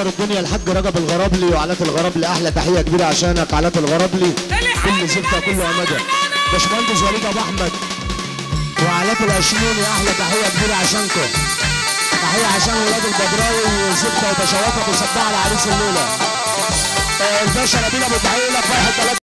الدنيا الحاج رجب الغرابلي وعلات الغرابلي، احلى تحية كبيرة عشانك علات الغرابلي، كل زفته كله امجد. باشمهندس وليد ابو احمد وعلات الاشموني، احلى تحية كبيرة عشانكم. تحية عشان ولاد البدراوي وزفته وبشواته بيصبحوا على عريس الليلة. الباشا نبيل ابو الدحيح لك فرحه.